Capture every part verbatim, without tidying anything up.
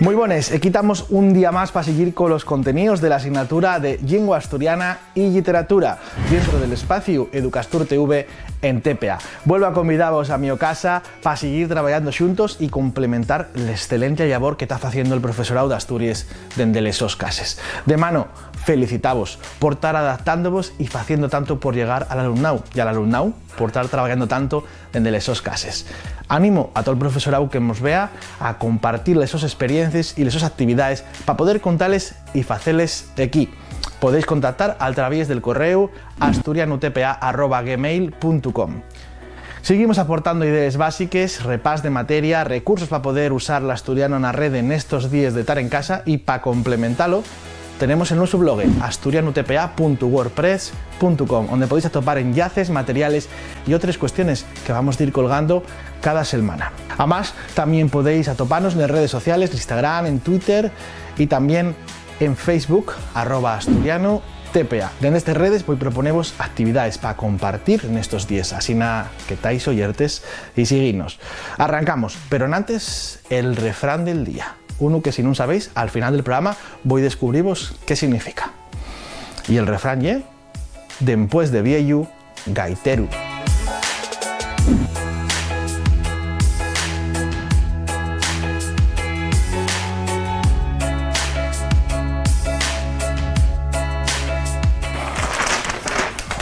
Mui bones, equí tamos un día más pa siguir colos conteníos de la asignatura de Llingua Asturiana y Lliteratura, dientro del espaciu Educastur T V en T P A. Vuelvo a convidavos a mio casa pa siguir trabayando xuntos y complementar l'escelente llabor que ta faciendo'l profesoráu d'Asturies dende les sos cases. De mano, felicitavos por tar adaptándovos y faciendo tanto por llegar al alumnáu, y al alumnáu por tar trabayando tanto dende les sos cases. Animo a tol profesoráu que mos vea a compartir les sos esperiencies y les sos actividaes pa poder contales y faceles equí. Podéis contactar al traviés del correu asturianutpa arroba gmail punto com. Siguimos aportando idees básiques, repás de materia, recursos pa poder usar l'asturiano na rede nestos díes de tar en casa y, pa complementalo, tenemos el nuesu blogue, asturianutpa punto wordpress punto com, onde podéis atopar enllaces, materiales y otres cuestiones que vamos dir colgando cada selmana. Amás, tamién podéis atopanos nes redes sociales, n'Instagram, en Twitter y tamién en Facebook, arroba asturianutpa. Dende estes redes voi proponevos actividaes pa compartir nestos díes, asina que tais oyertes y siguinos. Arrancamos, pero enantes, el refrán del día. Unu que, si nun sabéis, al final del programa voi descubrivos qué significa. Y el refrán ye: dempués de vieyu, gaiteru.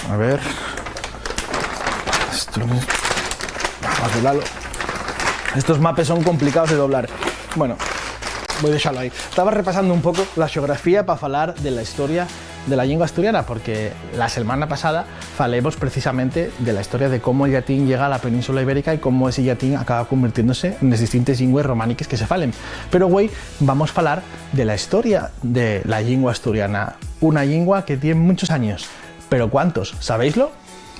A ver. Esto no es, vamos a doblarlo. Estos mapes son complicados de doblar. Bueno, voi dexalo ahí. Taba repasando un poco la xeografía pa falar de la historia de la llingua asturiana, porque la selmana pasada falemos precisamente de la historia de cómo el llatín llega a la península ibérica y cómo ese llatín acaba convirtiéndose nes distintes llingües romániques que se falen. Pero güei vamos falar de la historia de la llingua asturiana, una llingua que tien munchos años. Pero ¿cuántos? ¿Sabéislo?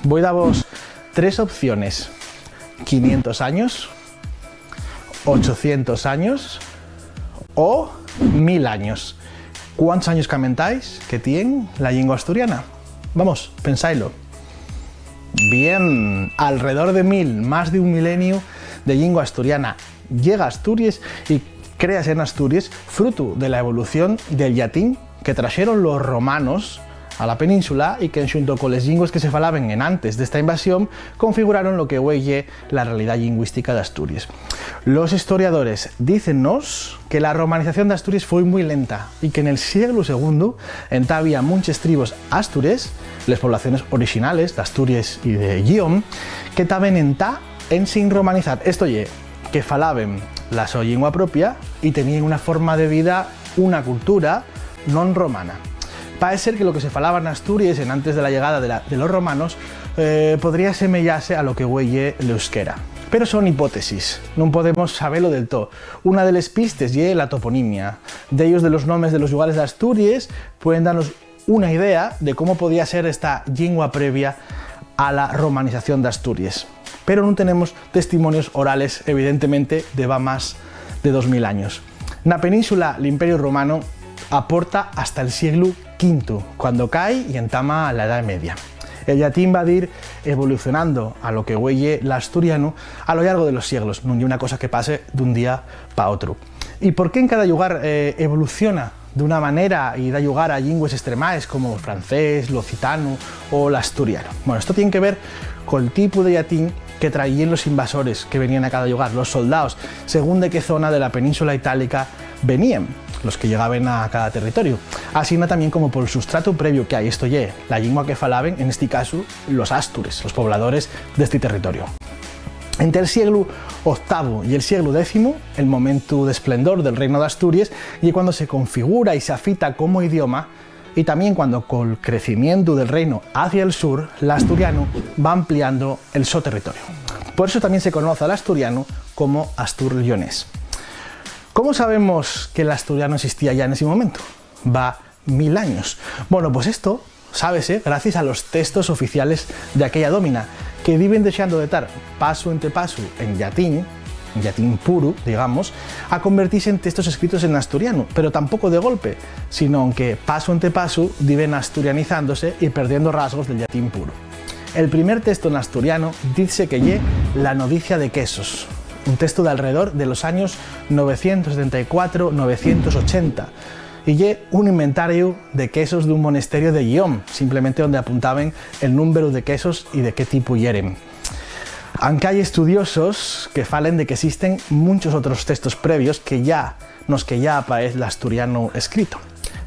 Voi davos tres opciones: quinientos años, ochocientos años o mil años. ¿Cuántos años camentáis que tien la llingua asturiana? Vamos, pensáilo. Bien, alredor de mil, más d'un mileniu de llingua asturiana llega a Asturies y créase en Asturies frutu de la evolución del llatín que traxeron los romanos a la península y que, enxunto coles llingües que se falaben enantes d'esta invasión, configuraron lo que güei ye la realidá llingüística d'Asturies. Los historiadores dícennos que la romanización d'Asturies foi mui lenta y que nel sieglu segundu entá había munches tribos astures, les poblaciones orixinales d'Asturies y de Llión, que taben entá ensin romanizar. Esto ye, que falaben la so llingua propia y teníen una forma de vida, una cultura non romana. Paez ser que lo que se falaba n'Asturies enantes de la llegada de la, de los romanos, eh, podría asemeyase a lo que güei ye l'euskera. Pero son hipótesis, nun podemos sabelo del too. Una de les pistes ye la toponimia. Dellos de los nomes de los llugares d'Asturies pueden danos una idea de cómo podía ser esta llingua previa a la romanización d'Asturies. Pero nun tenemos testimonios orales, evidentemente, de va más de dos mil años. Na península, l'Imperiu Romanu aporta hasta el sieglu quintu, cuando cai y entama la Edá Media. El llatín va dir evolucionando a lo que güei ye l'asturianu a lo llargo de los sieglos, nun ye una cosa que pase d'un día pa otru. ¿Y por qué en cada llugar, eh, evoluciona d'una manera y da llugar a llingües estremaes como el francés, l'occitanu o l'asturianu? Bueno, esto tien que ver col tipu de llatín que traíen los invasores que veníen a cada llugar, los soldaos, según de qué zona de la península itálica veníen los que llegaben a cada territoriu. Asina tamién como pol sustratu previo que hai, esto ye, la llingua que falaben, en esti casu, los astures, los pobladores d'esti territoriu. Ente el sieglu octavu y el sieglu décimu, el momentu d'esplendor del Reinu d'Asturies ye cuando se configura y s'afita como idioma, y tamién cuando, col crecimientu del reinu hacia el sur, l'asturianu va ampliando el so territoriu. Por eso tamién se conoz al asturianu como astur-lleonés. ¿Cómo sabemos que l'asturianu esistía yá nesi momentu? Va mil años. Bueno, pues esto sábese gracies a los testos oficiales d'aquella dómina, que diben dexando de tar pasu ente pasu en llatín, en llatín puru, digamos, a convertise en testos escritos en asturianu, pero tampoco de golpe, sinón que pasu ente pasu diben asturianizándose y perdiendo rasgos del llatín puru. El primer testo n'asturianu dizse que ye la Nodicia de Quesos, Un testu d'alredor de los años novecientos setenta y cuatro, novecientos ochenta, y ye un inventariu de quesos d'un monesterio de Llión, simplemente onde apuntaben el númberu de quesos y de qué tipu yeren. Anque hai estudiosos que falen de que existen munchos otros testos previos que yá, nos que yá apaez l'asturianu escrito.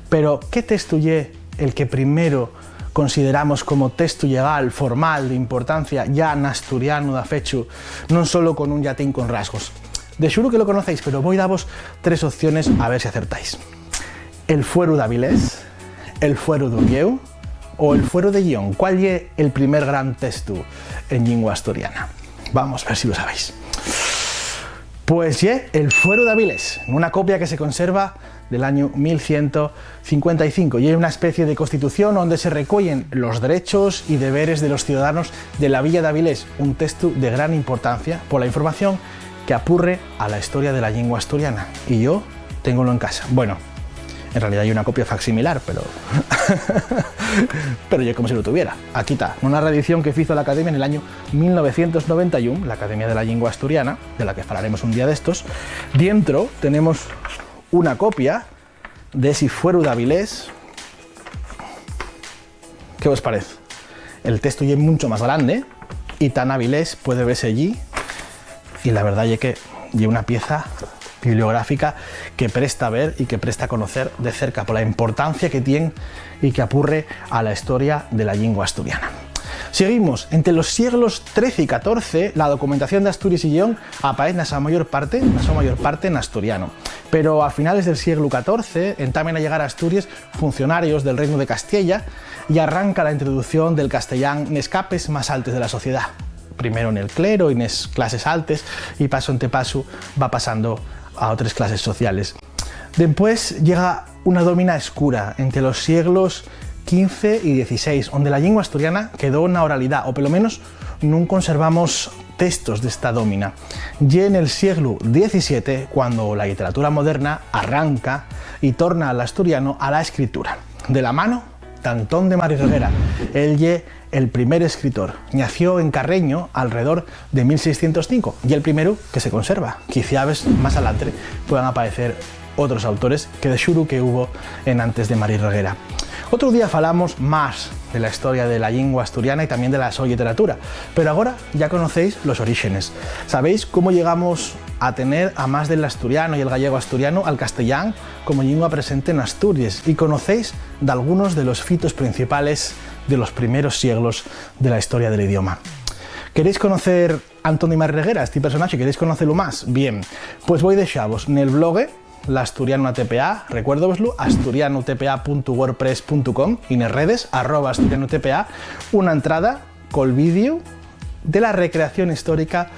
Pero, ¿qué testu ye el que primero consideramos como testu llegal, formal, d'importancia, yá n'asturianu dafechu, non solo con un llatín con rasgos? De xuru que lo conocéis, pero voi davos tres opciones a ver si acertáis. El Fueru d'Avilés, el Fueru d'Uviéu o el Fueru de Llión. ¿Cuál ye el primer gran testu en llingua asturiana? Vamos ver si lo sabéis. Pues ye el Fueru d'Avilés, nuna copia que se conserva del añu mil ciento cincuenta y cinco. Ye una especie de constitución onde se recueyen los drechos y deberes de los ciudadanos de la villa d'Avilés, un testu de gran importancia pola información que apurre a la historia de la llingua asturiana. Y yo téngolo en casa. Bueno, en realidá ye una copia facsimilar, pero, pero ye como si lo tuviera. Aquí ta, una reedición que fizo la Academia en el añu mil novecientos noventa y uno, la Academia de la Llingua Asturiana, de la que falaremos un día d'estos. Dientro tenemos una copia d'esi Fueru d'Avilés. ¿Qué vos parez? El testu ye muncho más grande y ta n'Avilés, puede vese ellí, y la verdá ye que ye una pieza bibliográfica que presta a ver y que presta a conocer de cerca pola importancia que tien y que apurre a la historia de la llingua asturiana. Seguimos. Ente los sieglos trece y catorce, la documentación d'Asturies y Lleón apaez na so mayor parte, na so mayor parte n'asturiano. Pero a finales del sieglu catorce entamen a llegar a Asturies funcionarios del Reinu de Castiella y arranca la introducción del castellán nes capes más altes de la sociedá. Primero nel clero y nes clases altes, y pasu ente pasu va pasando a otres clases sociales. Dempués llega una dómina escura ente los sieglos quince y dieciséis, onde la llingua asturiana quedó na oralidá, o pelo menos nun conservamos testos d'esta dómina. Ye nel sieglu diecisiete cuando la lliteratura moderna arranca y torna al asturiano a la escritura, de la mano d'Antón de Marirreguera. Él ye el primer escritor. Nació en Carreño alredor de mil seiscientos cinco, y el primero que se conserva. Quiciabes más alantre puedan aparecer otros autores que de xuru que hubo enantes de Marirreguera. Otro día falamos más de la historia de la llingua asturiana y también de la so literatura, pero agora ya conocéis los oríxenes. Sabéis cómo llegamos a tener, a más del asturiano y el gallego asturiano, al castellán como llingua presente en Asturies, y conocéis d'algunos de los fitos principales de los primeros sieglos de la historia del idioma. ¿Queréis conocer Antón de Marirreguera, esti personaxe? ¿Queréis conocelu más? Bien, pues voi dexavos nel blogue, l'Asturianu A T P A, recuérdovoslu, asturianutpa punto wordpress punto com, y nes redes, arroba asturianutpa, una entrada col vídeo de la recreación histórica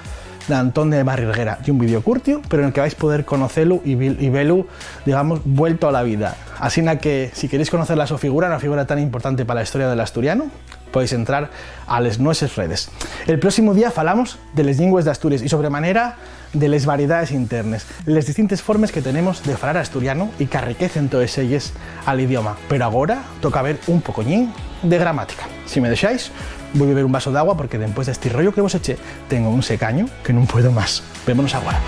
d'Antón de Marirreguera. Ye un vídeo curtiu, pero nel que vais poder conocelu y vil-, y velu, digamos, vuelto a la vida. Asina que, si queréis conocer la so figura, una figura tan importante pa la historia del asturianu, podéis entrar a les nueses redes. El próximo día falamos de les llingües d'Asturies y, sobre manera, de les variedaes internes, les distintes formes que tenemos de falar asturianu y qu'arriquecen toes elles al idioma. Pero agora toca ver un pocoñín de gramática. Si me dexáis, voi beber un vaso d'agua porque, dempués d'esti rollo que vos eché, tengo un secañu que nun puedo más. Vémonos agora.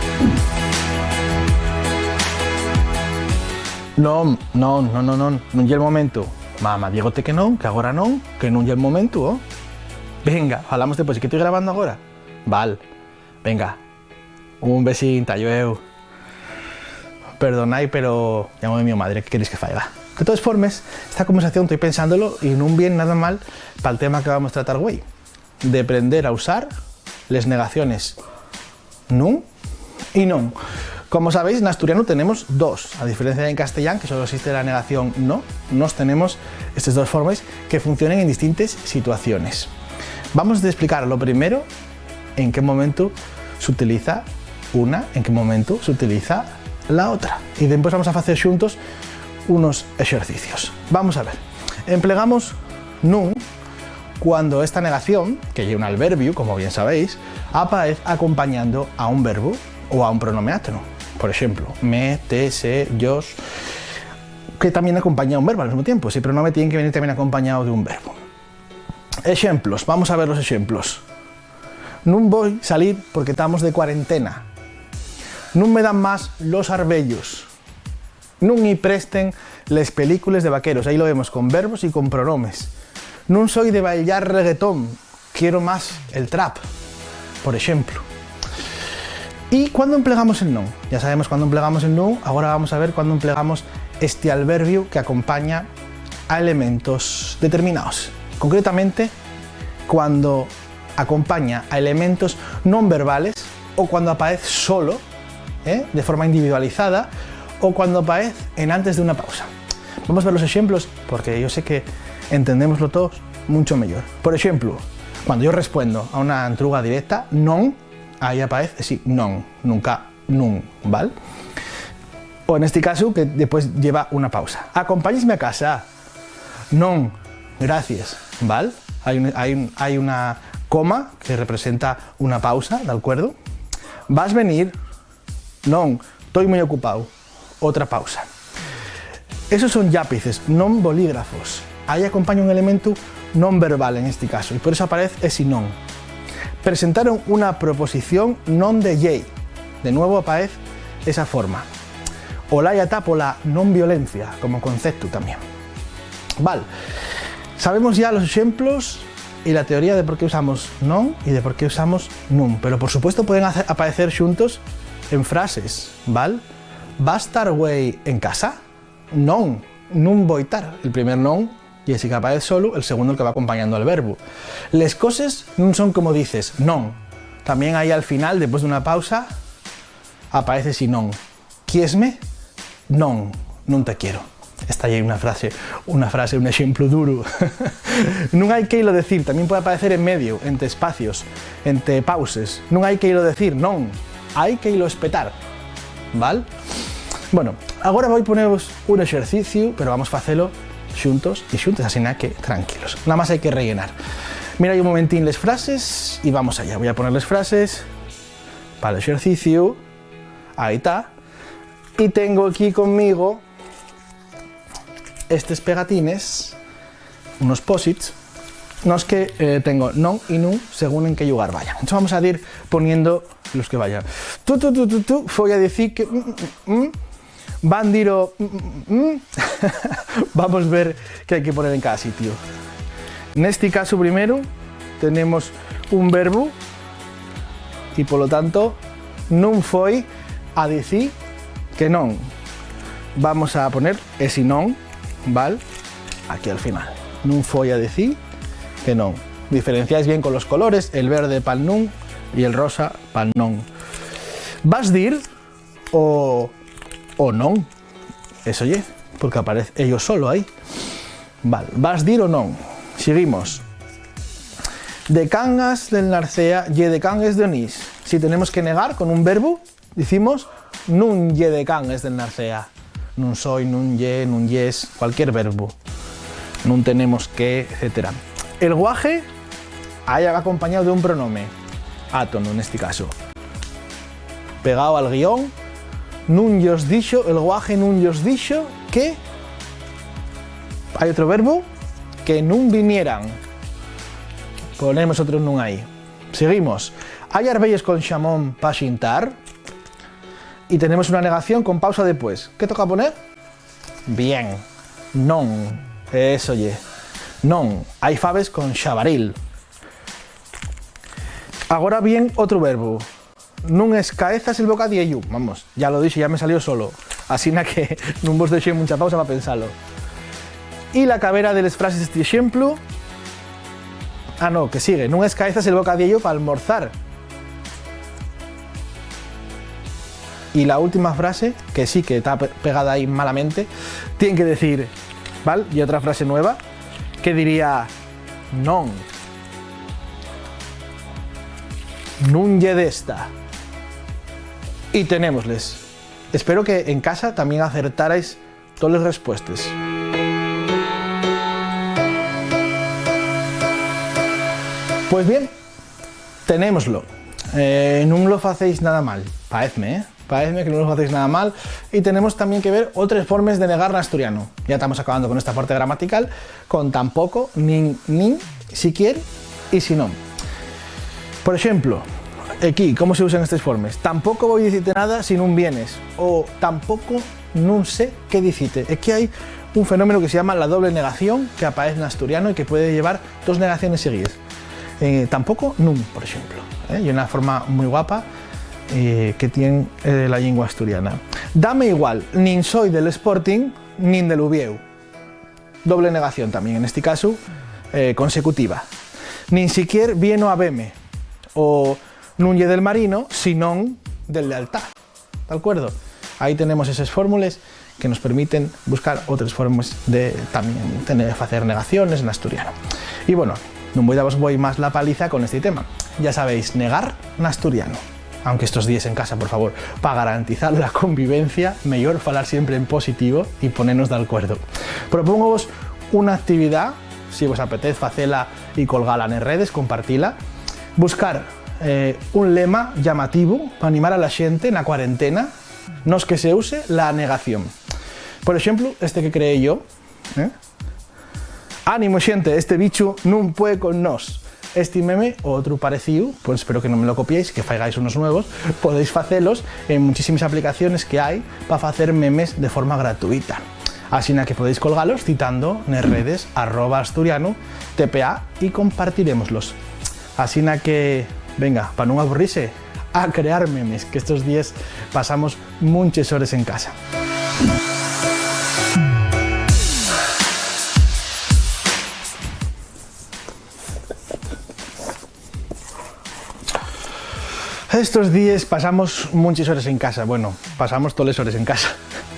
Non, non, non, non, non, nun ye'l momentu. Mama, diégote que non, que agora non, que nun ye'l momentu, oh. Venga, falamos después, que toi grabando agora. Val, venga. Un besín, ta llueu. Perdonái, pero llámame mi madre, ¿qué queréis que faiga? De todes formes, esta conversación, toi pensándolo, y nun vien nada mal pal tema que vamos tratar güei, de prender a usar les negaciones nun y non. Como sabéis, n'asturianu tenemos dos. A diferencia de en castellán, que solo existe la negación no, nos tenemos estes dos formes que funcionen en distintes situaciones. Vamos a explicar lo primero, en qué momentu s'utiliza una, en qué momentu s'utiliza la otra. Y dempués vamos a facer xuntos unos exercicios. Vamos a ver. Emplegamos nun cuando esta negación, que ye un alverbiu, como bien sabéis, apaez acompañando a un verbu o a un pronome átonu. Por exemplo, me, te, se, yos, que tamién acompaña a un verbu al mesmu tiempu. Ese pronome tien que venir tamién acompañao d'un verbu. Exemplos, vamos a ver los exemplos. Nun voi salir porque tamos de cuarentena. Nun me dan más los arbellos. Nun-y presten les películes de vaqueros. Ahí lo vemos con verbos y con pronomes. Nun soi de bailar reggaetón, quiero más el trap, por exemplu. ¿Y cuándo emplegamos el non? Ya sabemos cuándo emplegamos el non, agora vamos a ver cuándo emplegamos este alverbiu que acompaña a elementos determinaos. Concretamente, cuando acompaña a elementos non verbales o cuando apaez solo, ¿eh?, de forma individualizada, o cuando apaez enantes d'una pausa. Vamos ver los exemplos, porque yo sé que entendémoslo toos muncho meyor. Por exemplu, cuando yo respuendo a una entruga directa, non, ahí apaez esi non, nunca nun, ¿val? O nesti casu, que depués lleva una pausa. ¿Acompáñesme a casa? Non, gracies, ¿val? Hai un, hai un, hai una coma que representa una pausa, ¿d'alcuerdu? ¿Vas venir? Non, toi mui ocupáu. Otra pausa. Esos son llápices, non bolígrafos. Ahí acompaña un elementu non verbal en esti casu, y por eso aparez esi non. Presentaron una proposición non de llei. De nuevo apaez esa forma. Olaya ta pola non violencia como conceptu tamién. Val, sabemos ya los exemplos y la teoría de por qué usamos non y de por qué usamos nun, pero por supuesto pueden ace-, apaecer xuntos en frases, ¿val? ¿Vas tar güei en casa? Non, nun voi tar. El primer non ye esi qu'apaez solu, el segundu el que va acompañando al verbu. Les coses nun son como dices, non. Tamién ahí al final, depués d'una pausa, apaez esi non. ¿Quiesme? Non, nun te quiero. Esta ye una frase, una frase, un exemplu duru. Nun hai que-y-lo decir, tamién puede apaecer en medio, ente espacios, ente pauses. Nun hai que-y-lo decir, non, hai que-y-lo espetar. ¿Val? Bueno, agora voi poneros un exerciciu, pero vamos facelo xuntos y xuntes, asina que tranquilos. Nada más hai que rellenar. Mira, hai un momentín les frases y vamos allá. Voy a poner les frases pa'l exerciciu. Ahí ta. Y tengo aquí conmigo estes pegatines, unos posits, nos que, eh, tengo non y nun según en qué llugar vayan. Entonces vamos a dir poniendo los que vayan. Tú, tú, tú, tú, tú, foi a dicir que, mm, mm, mm, mm, van dir o, mm, mm, mm. Vamos ver qué hai que poner en cada sitio. Nesti casu primero tenemos un verbu y, polo tanto, nun foi a dicir que non. Vamos a poner esi non, ¿val? Aquí al final. Nun foi a dicir que non. Diferenciáis bien con los colores, el verde pal nun y el rosa pal non. ¿Vas dir o, o non? Eso ye, porque aparez ello solo ahí. Val, ¿vas dir o non? Siguimos. De Cangas del Narcea ye de Cangues d'Onís. Si tenemos que negar con un verbu, dicimos nun ye de Cangues del Narcea. Nun soi, nun ye, nun yes, cualquier verbu. Nun tenemos que, etcétera. El guaje ahí va acompañao d'un pronome, átono nesti casu. Pegao al guión, nun yos dixo, el guaje nun yos dixo que, hai otro verbu, que nun vinieran. Ponemos otro nun ahí. Seguimos. ¿Hai arbeyes con xamón pa xintar? Y tenemos una negación con pausa depués. ¿Qué toca poner? Bien. Non. Eso ye. Non. Hai faves con xabaril. Agora vien otru verbu. Nun escaezas el bocadiellu. Vamos, ya lo dixi, ya me salió solo. Asina que nun vos dexé muncha pausa pa pensalo. Y la cabera de les frases d'esti exemplu. Ah, no, que sigue. Nun escaezas el bocadiellu p'almorzar. Y la última frase, que sí que ta pe-, pegada ahí malamente, tien que decir, ¿val? Y otra frase nueva, que diría, non. Nun ye d'esta. Y tenémosles. Espero que en casa tamién acertarais toles respuestes. Pues bien, tenémoslo. Eh, nun lo facéis nada mal, paezme, ¿eh? Paezme que nun lo facéis nada mal. Y tenemos tamién que ver otres formes de negar n'asturianu. Ya tamos acabando con esta parte gramatical, con tampoco, nin, nin, siquier y si non. Por exemplo, Equí, ¿cómo se usan estes formes? Tampoco voi dicite nada si nun vienes, o tampoco nun sé qué dicite. Equí hai un fenómeno que se llama la doble negación, que apaez n'asturiano y que puede llevar dos negaciones seguides. Eh, tampoco nun, por exemplu, ¿eh? Y una forma muy guapa, eh, que tien, eh, la llingua asturiana. Dame igual, nin soi del Sporting nin del Uviéu. Doble negación tamién, nesti casu, eh, consecutiva. Nin siquier vieno a veme, o nun ye del Marino, sinón del Lealtá. ¿D'alcuerdo? Ahí tenemos eses fórmules que nos permiten buscar otres formes de tamién tener, facer negaciones n'asturianu. Y bueno, nun voi davos voi más la paliza con esti tema. Ya sabéis, negar n'asturianu. Aunque estos díes en casa, por favor, pa garantizar la convivencia, meyor falar siempre en positivo y ponenos d'alcuerdo. Propóngovos una actividá, si vos apetez facela y colgala nes redes, compartila. Buscar, eh, un lema llamativu pa animar a la xente na cuarentena nos que se use la negación. Por exemplu, este que creé yo, ¿eh? "Ánimo, xente, este bichu nun pue con nós". Esti meme o otru parecíu, pues espero que non me lo copiéis, que faigáis unos nuevos, podéis facelos en muchísimes aplicaciones que hai pa facer memes de forma gratuita. Asina que podéis colgalos citando nes redes arroba asturianu T P A y compartirémoslos. Asina que, venga, pa nun aburrise, a crear memes, que estos díes pasamos munches hores en casa. Estos díes pasamos munches hores en casa. Bueno, pasamos toles hores en casa.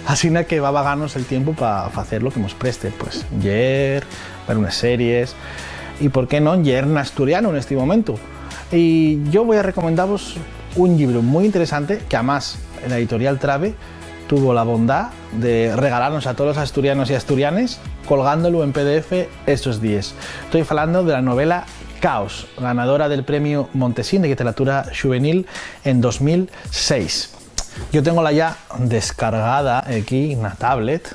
Asina que va vaganos el tiempu pa facer lo que mos preste, pues, lleer, ver unes series y, por qué non, lleer n'asturianu nesti momentu. Y yo voi a recomendavos un llibru mui interesante que, amás, la editorial Trabe tuvo la bondá de regalanos a tolos asturianos y asturianes colgándolu en P D F estos díes. Toi falando de la novela Caos, ganadora del Premiu Montesín de Lliteratura Xuvenil en dos mil seis. Yo téngola ya descargada equí na tablet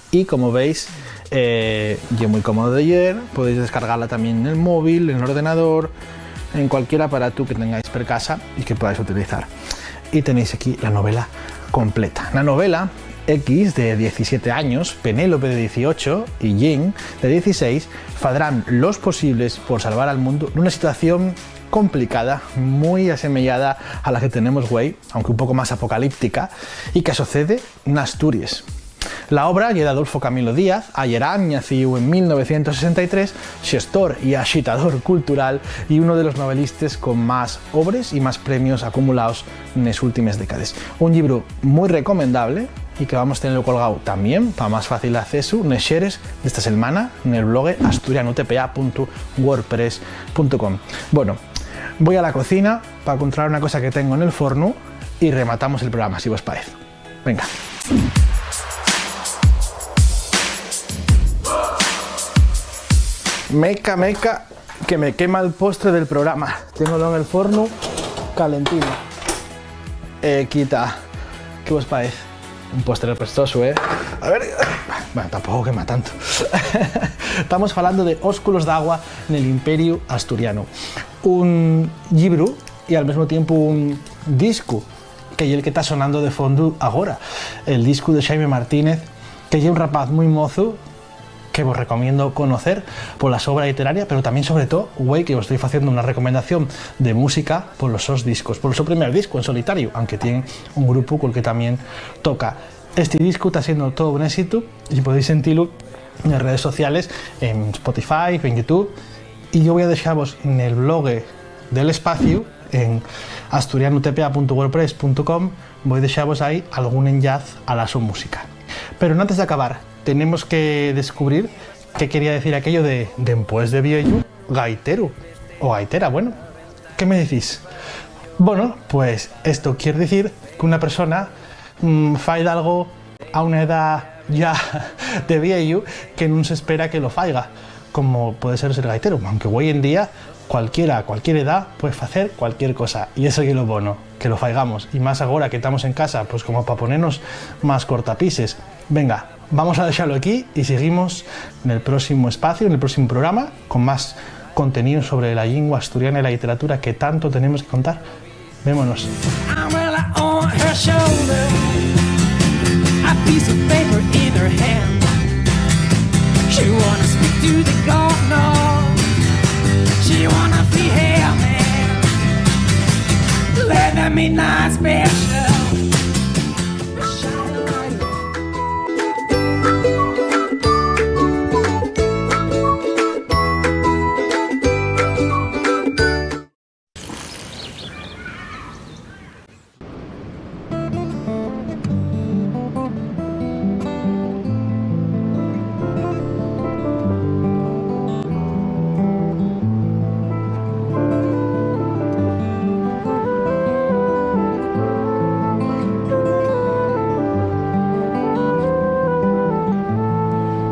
y, como veis, eh, ye mui cómodo de lleer. Podéis descargala tamién nel móvil, nel ordenador, en cualquier aparatu que tengáis per casa y que podáis utilizar. Y tenéis equí la novela completa. Na novela, X, de diecisiete años, Penélope, de dieciocho, y Jin, de dieciséis, fadrán los posibles por salvar al mundu nuna situación complicada, mui asemeyada a la que tenemos güei, aunque un poco más apocalíptica, y que asocede n'Asturies. La obra ye d'Adolfo Camilo Díaz, ayerán, ñacíu en mil novecientos sesenta y tres, xestor y axitador cultural y uno de los novelistes con más obres y más premios acumulaos nes últimes décades. Un llibru mui recomendable y que vamos tenelo colgáu tamién pa más fácil accesu nes xeres d'esta selmana nel blogue asturianutpa punto wordpress punto com. Bueno, voi a la cocina pa controlar una cosa que tengo nel fornu y rematamos el programa, si vos paez. Venga. Meca, meca, que me quema el postre del programa. Téngolo nel fornu calentino. Eh, quita. ¿Qué vos paez? Un postre apestoso, ¿eh? A ver. Bueno, tampoco quema tanto. Tamos falando de Ósculos d'agua nel Imperiu Asturianu. Un llibru y al mesmo tiempo un discu, que ye el que ta sonando de fondu agora, el discu de Xaime Martínez, que ye un rapaz mui mozu que vos recomiendo conocer pola so obra literaria, pero tamién, sobre too, güei, que vos toi faciendo una recomendación de música polos sos discos, polo so primer discu en solitariu, aunque tien un grupu col que tamién toca. Esti discu ta siendo todo un ésitu y podéis sentilu nes redes sociales, en Spotify, en YouTube, y yo voi a dexavos nel blogue del espaciu, en asturianutpa punto wordpress punto com, voi dexavos ahí algún enllaz a la so música. Pero enantes d'acabar, tenemos que descubrir qué quería decir aquello de, dempués de vieyu, gaiteru o gaitera. Bueno, ¿qué me dicís? Bueno, pues esto quier dicir que una persona, mm, fai dalgo a una edá ya de vieyu que nun s'espera que lo faiga, como puede ser ser gaiteru, aunque güei en día cualquiera, a cualquier edá, puede facer cualquier cosa, y eso ye lo bono, que lo faigamos, y más agora que tamos en casa, pues como pa ponernos más cortapises. Venga, vamos a dexalo aquí y seguimos nel próximo espacio, nel próximo programa, con más Contenido sobre la llingua asturiana y la literatura que tanto tenemos que contar. Vémonos. Umbrella on her shoulder, a piece of paper in her hand. She wanna speak to the governor. She wanna see her man. Let the midnight special.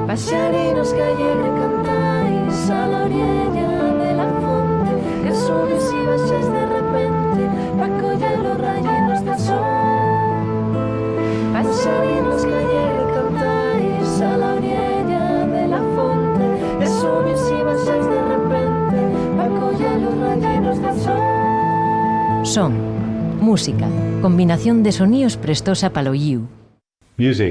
Paxarinos qu'allegre cantáis a la oriella de la fonte, que subís y baxáis de repente pa colla los rayinos del sol. Paxarinos qu'allegre cantáis a la oriella de la fonte, que subís y baxáis de repente pa colla los rayinos del sol. Son, música, combinación de soníos prestosa pal oyíu. Music,